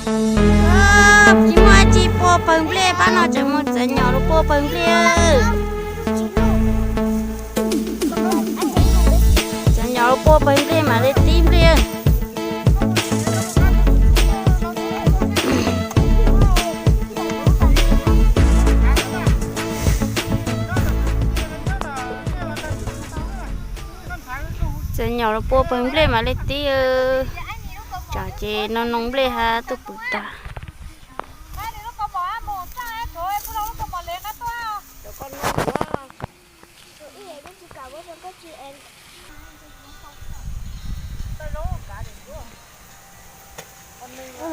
Tsis muaj dab tsi pua pawg nplej, pab no tseem mus txav nyom los pua pawg nplej. Txav nyom los pua pawg nplej mam li tib nplej. Txav nyom los pua pawg nplej mam li tib. Tsam ces no noo nplej hab tuaj pw tag.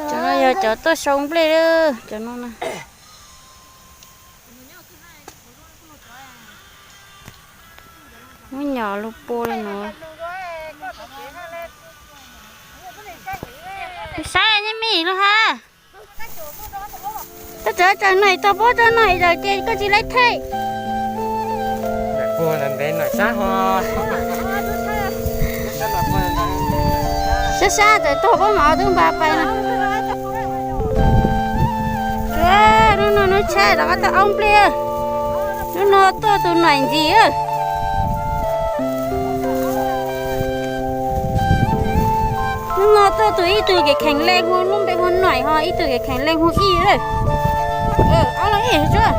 Cov no yog cov tuaj sau nplej, cov no na. Muab nyom lug pua li no. Saib nyab Mim lug hab. Koj txawm txawm no tog pob rau no es ces koj tsis laib thaij. Sab sab txawm tog pob mas twb npa pais no. Hnub no hnub tshaib rov qab tau aub nplej. Hnub no tuaj tus Noim ntxiv. Hnub no tuaj tus ib tug kev kheev le hu lub npe hu Noim ho ib tug kev kheev le hu Ib. Ob los ib tsuag.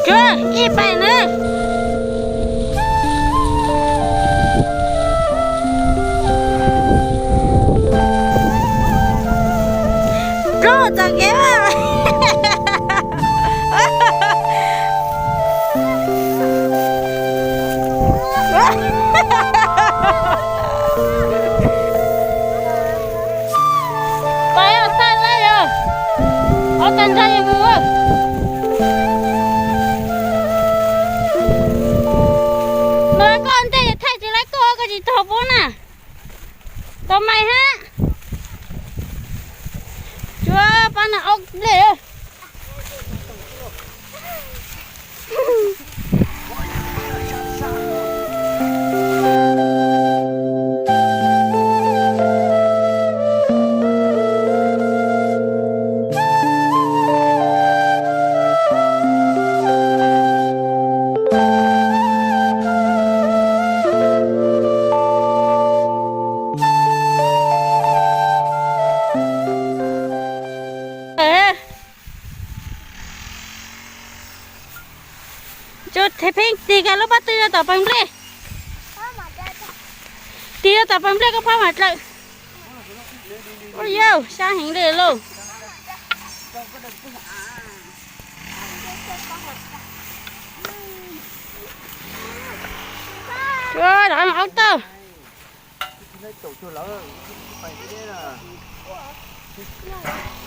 Tsuag ib pais na. Tsuag txom kev. Pais thaij lawm yog ob tag nrho yog mus. Los koj ntej thaij tsis laib koj, koj tsis tog puab na. Tau mais hab. Tsuag pab no aub nplej. Tsuag thev pheej tig kag lub pob tw rau tom pawg nplej. Tig rau tom pawg nplej koj pab mam dlawm. Ua yauj, sab heev li lauj. Tsuag rov qab mus aub tauj.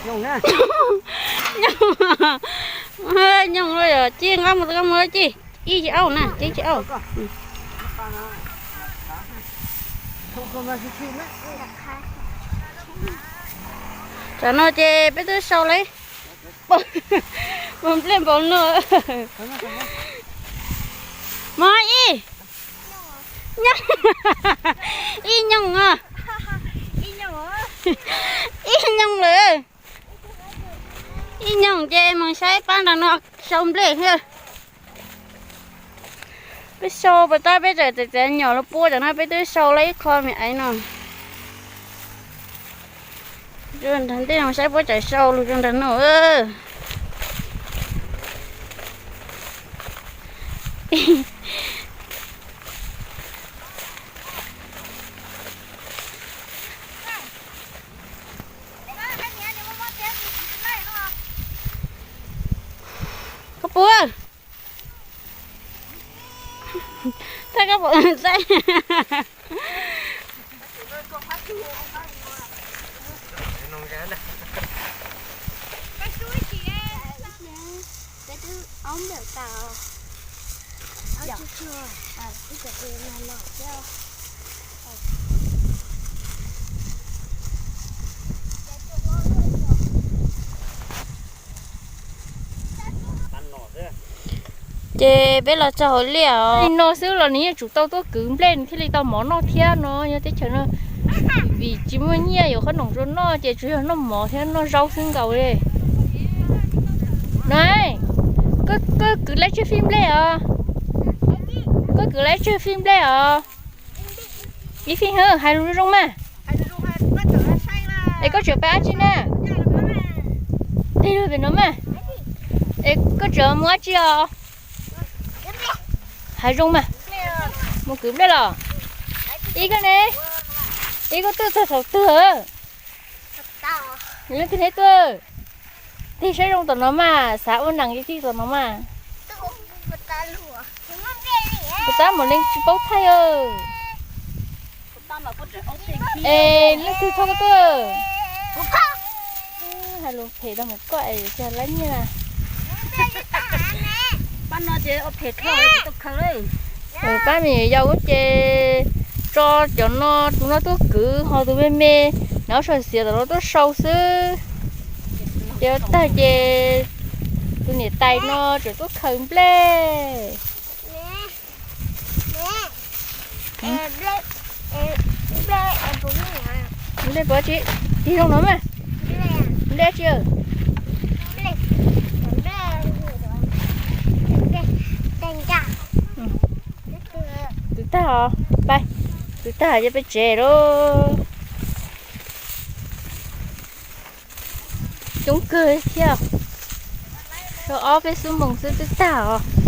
Nyooj, nyooj los yog ci nqa mus, nqa mus ci. Ib tsis aub na, ci tsis aub. Tam no ces peb twb sau lawm. Pom nplej npaum no. Mog ib, ib nyooj os. Ib nyooj lawm. Ib nyooj ces mus saib pab nram no sau nplej thiab. Peb sau pas tab peb txawm txav nyom los pua tam no peb twb sau lawm ib qho me aiv no. Ntej no saib puab tseem sau lug rau nram no. Koj puas, thaij koj puas saib. Ces peb los txog hauv liaj os. Li no xwb los nws yeej tsum tau tuaj kwv nplej nws thiaj li tau mov noj thiab no. Nyob teb chaws no vim tsis muaj nyiaj yuav qhob noom rau noj ces tsuas yog noj mov thiab noj zaub xwb nkaus li. No, koj kwv lab tswg fij nplej os? Koj kwv lab tswg fij nplej os? Ib fij, hais lus zoo mas. Es koj tseem pab dab tsi na? Tig lug pem no mas. Es koj tseem mus dab tsi os? Hais zoo mas. Mus kwv nplej los? Ib koj ne? Ib koj tuaj txog thaum twg? Leej twg neb tuaj? Tig saib zoo tom no mas, xav ua neej ces tig tom no mas. Puas tab mus leej tsis paub thaij. Es leej twg thauj koj tuaj? Hais lus phem tau mus koj es tsis lab nyiaj na. Pab me nyuam yaus ces tso cov no, tus no tuaj kwv ho tus me me nov sawv xiav tom no tuaj sau xwb. Ces tag ces tus niam tais no tseem tuaj khaws nplej. Nplej pov tsi? Tig zoo no mas. Nplej tsi? Twb tag os, pais, twb tag ces peb tsev lauj. Coob kawg thiab, rau ob peb xuab moos xwb twb tag os.